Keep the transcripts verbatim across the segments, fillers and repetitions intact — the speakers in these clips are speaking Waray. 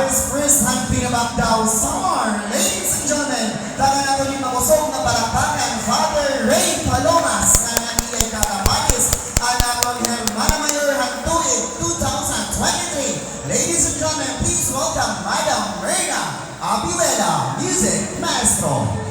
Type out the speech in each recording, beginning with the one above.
First time pinabakdaw, Samar. Ladies and gentlemen, tagan naton hin makusog nga palakpakan, Father Ray Palomas, nga an iya ikatapakis, an aton Hermana Mayor han tuig two thousand twenty-three. Ladies and gentlemen, please welcome Madam Myrna Abiwela, music maestro.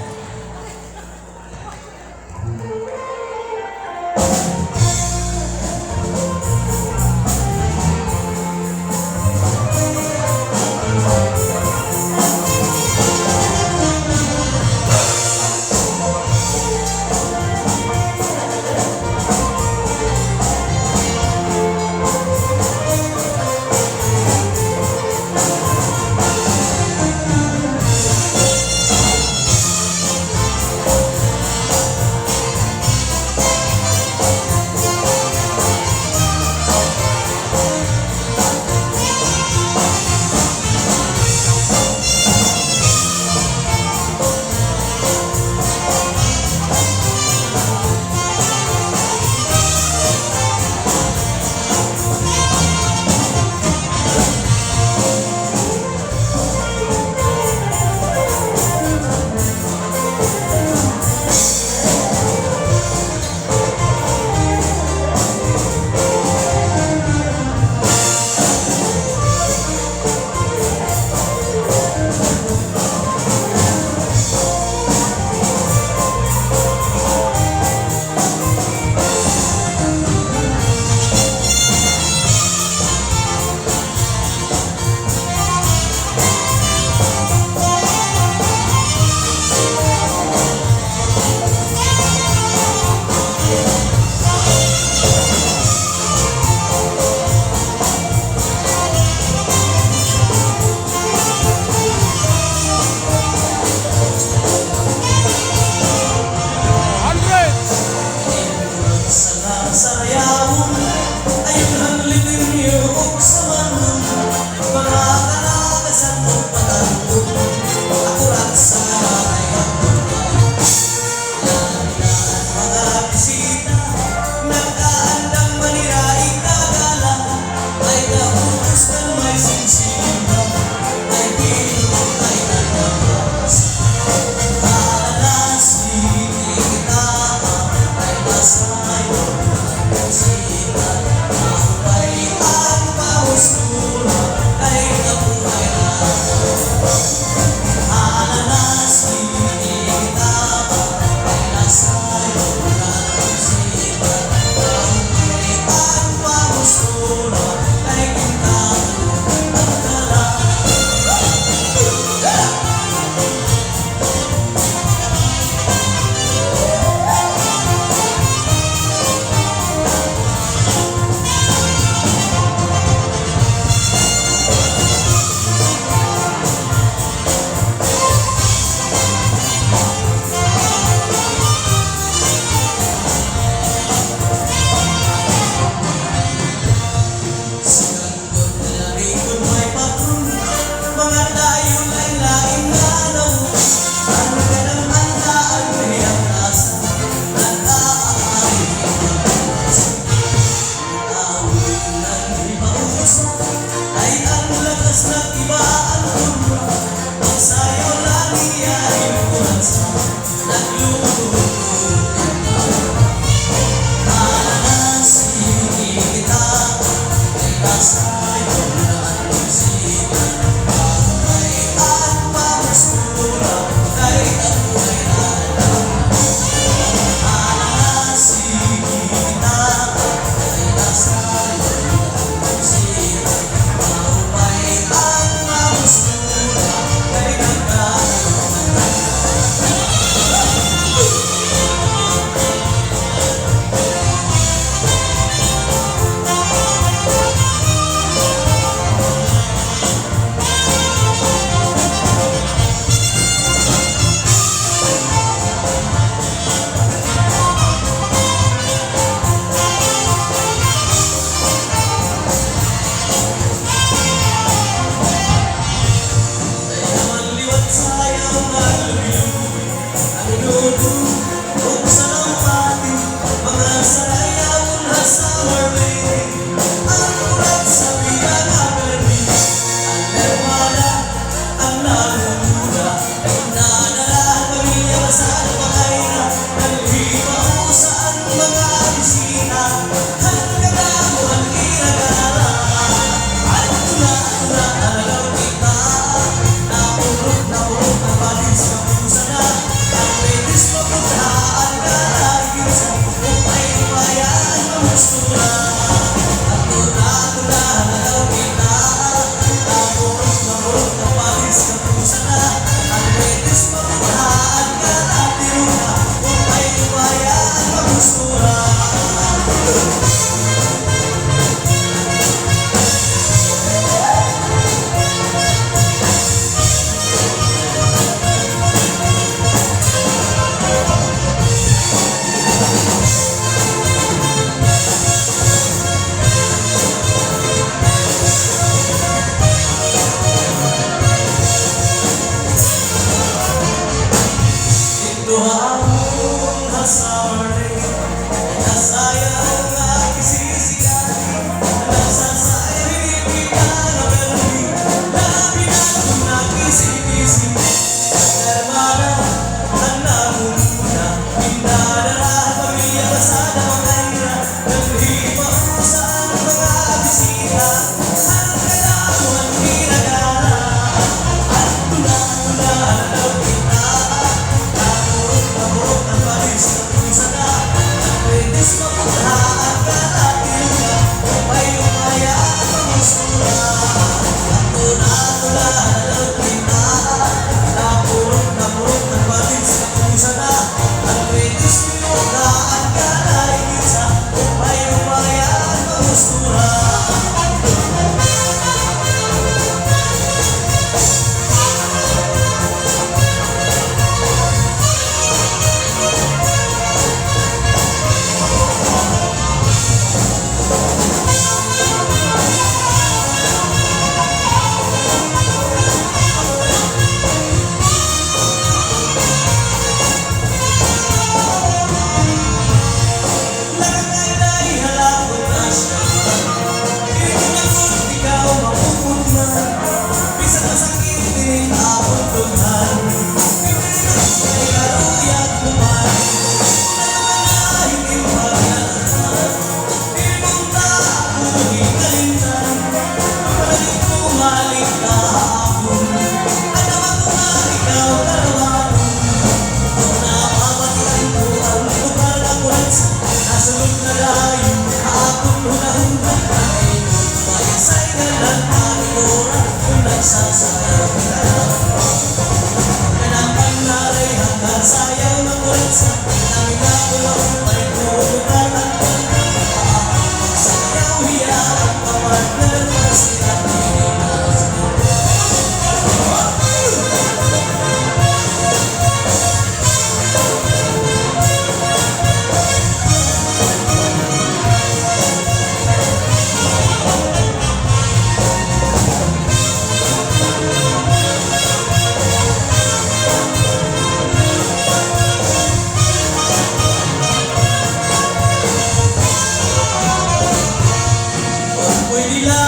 Pwede la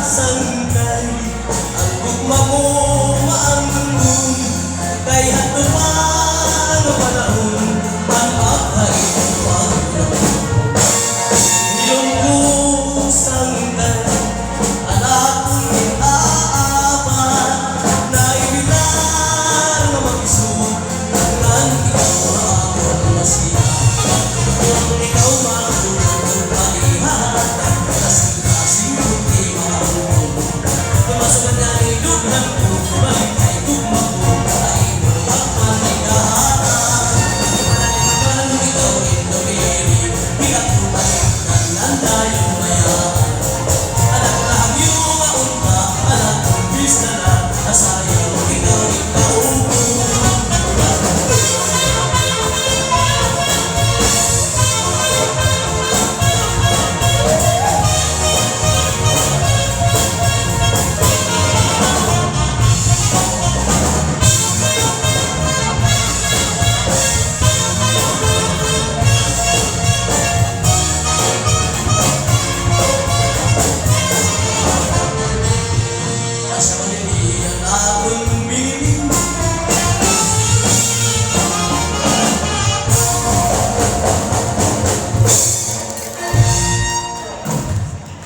sangkay, ang gugma mo maanggon, kay hadto pa nga panahon, an akay pagkaon. Ilonggo sangkay, an akon aaban, naimitar nga mag-isog, ngan ikaw ang akon masira. Kung ikaw makulog ug malihat, kasing-kasing kundi makulog. Kung masugad nga idughan ko, balik kay gugma ko, ay, pagpanigahatan. Ikaw, ikaw, ikaw, ikaw, ikaw,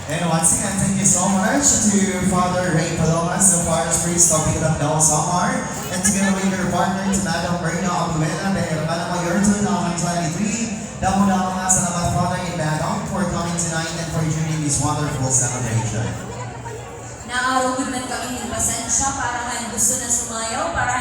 And once again, thank you so much to Father Ray Palomas, the parish priest of Bicol, Samar, and together with your partner, to Madam Reyna Abuela, the Hermana Mayor two thousand twenty-three. Damo-damo nga salamat, Father and Madam, for coming tonight and for joining this wonderful celebration. Naaro gud man kami hin pasensya para han gusto na sumayaw, para